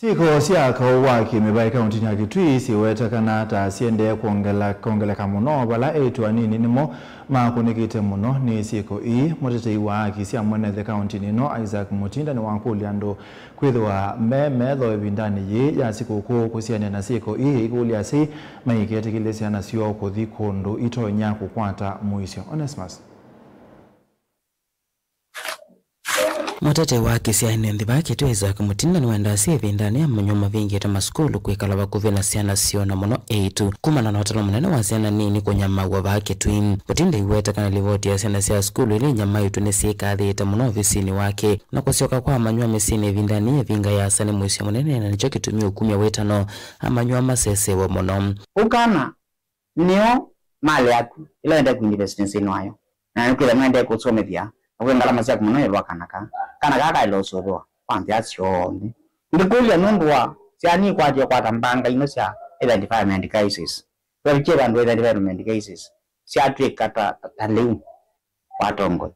Syĩko sya kaũ wa kĩmĩvaĩ kaũntinĩ ya Kitui siwetekana ta siendee kwongela-, kwongeleka mũno, vala eĩtu anini nĩmo makũnĩkĩte mũno nĩ syĩko ii. Mũtetei wa haki sya mwene nthĩ kaũntinĩ ĩno, Isaac Mutinda, nĩwakũlya andũ kwĩthĩwa me metho ĩvindanĩ yĩĩ ya sikũkũ kũsianĩa na syĩko ii, ĩkũlya asyai maiketĩkĩlye syana syoo kũthi kũndũ itonya kũkwata mũisyo. Onesmus. Mũtetei wa haki sya ene nthĩ vaa Kitui, Isaac Mutinda, nĩwendaa syĩ ĩvindanĩ ya amanywa mavingĩte masukulu kwĩkala vakuvĩ na syana syoo, na mũno eĩtu, kumana na ũtalo mũnene wa syana nini kũnyamaw'a vaa Kitui. Mutinda aiweta kana livoti ya syana sya sukulu ila inyamaĩtwe nĩsyĩkathĩĩte mũno ovisinĩ wake, na kũsyoka kwa amanywa mĩsyĩnĩ ĩvindanĩ yĩ ĩvinga yaasa nĩ mũisyo mũnene, na nĩkyo kĩtumi ũkumya wĩtano amanywa masesewe mũno. Ũkana nĩyo malĩ yaku ĩla wendee kũinvest nthĩnĩ wayo, na nĩkwĩtha nĩwendee kũsomethya na kwĩ ngalama syaku mũno ĩũlũ wa kana kaa. Kana kaa kaĩle ũsũvĩwa kwa nzĩa syonthe. Ngĩkũlya nũndũ wa syana ikwatie kwata mbanga ino sya identified crisis. Twavikie vandũ identified crisis syatw'ĩka ta, ta lĩu watongoi.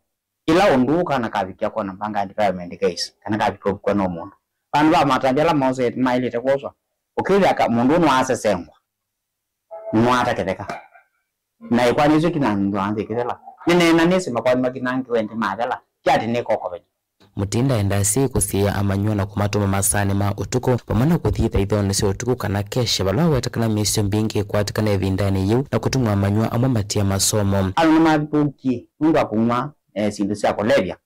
Kĩla ũndũ kana kavikĩa kwona mbanga identified crisis, kana kavikĩa ũvikwa no mũndũ. Vandũ va matambya ala maosete maĩlĩte kwoswa, ũkĩthĩa ka-, mũndũ ũũ nĩwasesengwa. Nĩwata kĩtheka. Na ĩkwani ĩsu kĩnanthwa nthĩ kĩthela. Nĩneena nĩsĩ makwani makinangiwe nthĩ mathela. Ti atĩ nĩkokovenya. Mutinda endaa syai kũsiĩĩa amanywa na kũmatũma masaanĩ ma ũtukũ, vamwe na kũthi ithaithonĩ sya ũtukũ kana kesha, vala wawetekana mĩisyo mbingĩ ĩkwatĩkana ĩvindanĩ yĩu na kũtuma amanywa amwe matia masomo. Andũ nĩmathũkie nũndũ wa kũnyw'a, eh, syĩndũ sya kũlevya,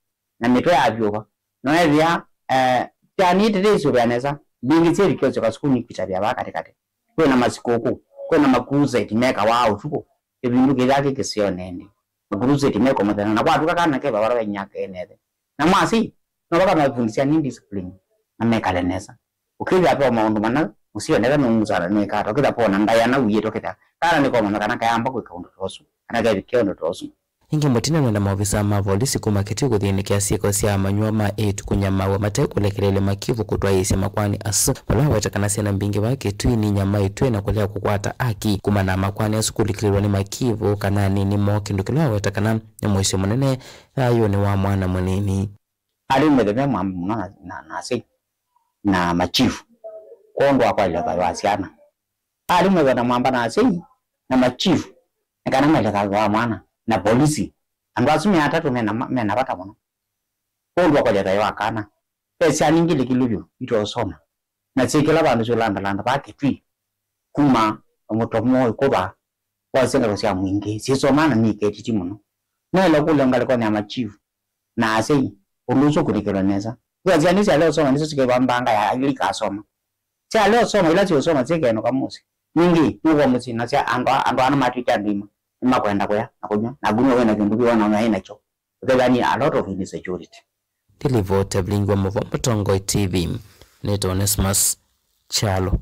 na mĩtwe yavyũva. Na weethĩa, eh, syana ii tĩtĩsũvĩa nesa, mbingĩ syĩvikĩe ũsyoka sukulu nĩkwĩtavya vaa katĩkatĩ. Kwĩ na masikũkũ, kwĩ na makuruseti mekawa ũtukũ, kĩvindu kĩthyaa kĩ kĩseonĩ ĩndĩ. Makuruseti mekwa mũthenya, na kwatũka kana keva vala vainyaka ĩnethe. Na mwasi, no vaka mavundisya nĩ discipline, na mekale nesa. Ũkĩthĩa po maũndũ mana, mũsio nesa nũngusana nĩkata, ũkĩthĩa po na ndaĩa na uiĩte, ũkĩthĩa kana nĩkomanya kana kayamba kwĩka ũndũ ta ũsu, kana kevikĩa ũndũ ta ũsu. Ĩngĩ Mutinda nĩwenda maovisa ma volisi kuma Kitui kũthĩnĩkĩa syĩko sya amanywa ma eĩtu kũnyamaw'a mate kũlekelelya makivu kũtwaĩĩsya makwani asu, vala waweta kana syana mbingĩ vaa Kitui ninyamaĩtw'e na kũlea kũkwata aki kumana na makwani asu kũlikĩlĩlwa nĩ makivu kana anini moo, kĩndũ kĩla waweta kana nĩ mũisyo mũnene thayũnĩ wa mwana mũnini. Alimũ ethĩwa me mwambi mũno na, na, na asyai na machifu kwondũ wa kwaĩlya thayũ wa syana. Alimũ ethĩwa na mwamba na asyai na machifu nĩ kana maĩlye thayũ wa mwana na polisi. Andũ asu me atatũ mena, mena vata mũno kwondũ wa kwaĩlya thayũ wa kana. Ve syana ingĩ likĩlu vyũ itoosoma na syĩkĩla vandũ syũlandalanda vaa Kitui kuma mũtomo ĩkũva wa syĩndako sya mwingĩ syĩsomaa na nĩ iketiti mũno. Naĩle kũlya ngalĩkonĩ ya machifu na asyai ũndũ ũsu ũkunĩkĩlwe nesa. Kwĩthĩa syana syalea ũsoma nĩsyo sikĩvambanga ya ila ikasoma. Syalea ũsoma, ila siũsoma syĩkenũka mũsyĩ. Ningĩ nũkwa mũsyĩ na sya andũ a-, andũ ana matw'ĩke andũ ima, nĩmakwenda kũya na kũnyw'a, naku nĩwe wĩna kĩndũ kĩu ona wĩ nakyo. Ũkethĩa nĩ a lot of insecurity. Nĩ livoti ya Vilingi wa Mũvoo Mũtongoi T V, nĩtawa Onesmus Kyalo.